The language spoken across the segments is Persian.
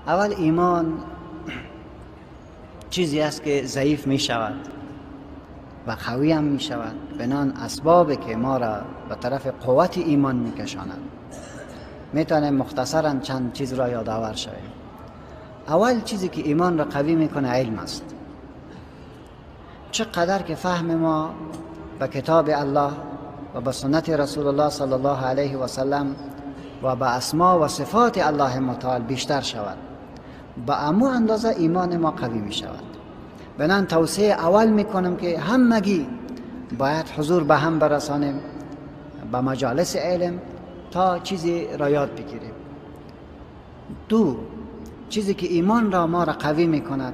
اول ایمان چیزی است که ضعیف می شود و قوی هم می شود، بنان اسباب که ما را به طرف قوت ایمان می کشاند. می توانیم مختصرا چند چیز را یادآور شویم. اول چیزی که ایمان را قوی می کنه علم است. چقدر که فهم ما به کتاب الله و به سنت رسول الله صلی الله علیه و سلم و به اسما و صفات الله متعال بیشتر شود، به امو اندازه ایمان ما قوی می شود. بنان توصیه اول می کنم که همگی باید حضور به هم برسانیم به مجالس علم تا چیزی را یاد بگیریم. دو، چیزی که ایمان را ما را قوی می کند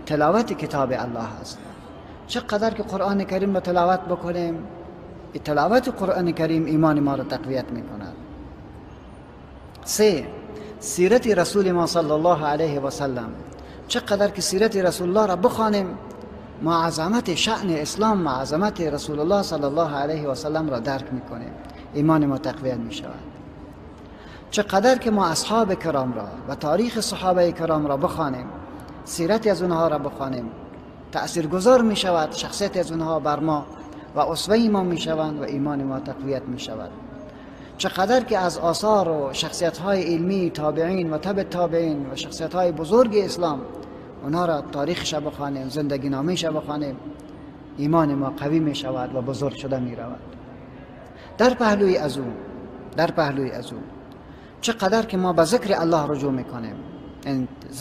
تلاوت کتاب الله است. چقدر که قرآن کریم را تلاوت بکنیم، تلاوت قرآن کریم ایمان ما را تقویت می کند. سه، سیرت رسول ما صلی الله علیه و سلم. چقدر که سیرت رسول الله را بخوانیم، ما عظمت شأن اسلام، ما عظمت رسول الله صلی الله علیه و سلم را درک میکنیم، ایمان ما تقویت می شود. چقدر که ما اصحاب کرام را و تاریخ صحابه کرام را بخوانیم، سیرت از اونها را بخوانیم، تأثیرگذار می شود شخصیت از اونها بر ما و اسوه ما می شوند و ایمان ما تقویت می شود. چقدر که از آثار و شخصیت های علمی تابعین و تبع تابعین و شخصیت های بزرگ اسلام اونها را تاریخش بخوانیم، زندگی نامه‌اش بخوانیم، ایمان ما قوی می شود و بزرگ شده می رود. در پهلوی از او چقدر که ما به ذکر الله رجوع میکنیم،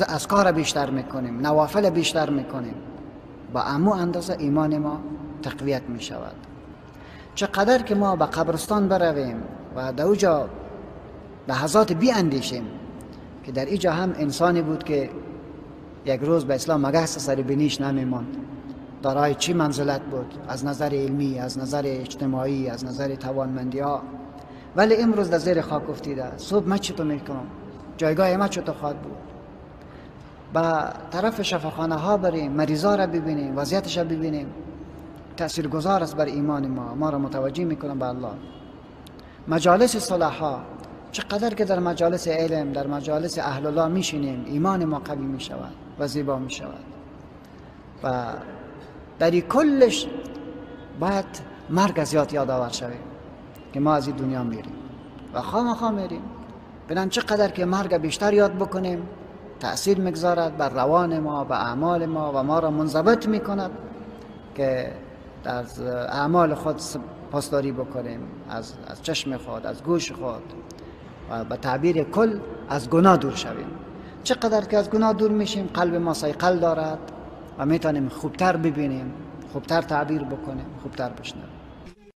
اذکار بیشتر میکنیم، نوافل بیشتر میکنیم، با امو اندازه ایمان ما تقویت می شود. چقدر که ما به قبرستان برویم و در اوجا لحظات بی اندیشیم که در اینجا هم انسانی بود که یک روز به اسلام مگس سر بینیش نمیماند، دارای چی منزلت بود از نظر علمی، از نظر اجتماعی، از نظر توانمندی ها، ولی امروز در زیر خاک افتیده. صبح من چطور میکنم، جایگاه ما چطور خواهد بود؟ به طرف شفاخانه ها بریم، مریضا را ببینیم، وضعیتش را ببینیم، تاثیرگذار است بر ایمان ما، ما را متوجه میکنه به الله. مجالس صلحا، چقدر که در مجالس علم، در مجالس اهل الله میشینیم، ایمان ما قوی میشود و زیبا میشود. و در این کلش باید مرگ از یاد یادآور شویم که ما از این دنیا میریم و خامخا میریم. بنابراین چقدر که مرگ بیشتر یاد بکنیم، تأثیر میگذارد بر روان ما، به اعمال ما و ما را منضبط میکند که در اعمال خود پاسداری بکنیم، از چشم خود، از گوش خود و به تعبیر کل از گناه دور شویم. چقدر که از گناه دور میشیم، قلب ما صیقل دارد و میتونیم خوبتر ببینیم، خوبتر تعبیر بکنیم، خوبتر بشنویم.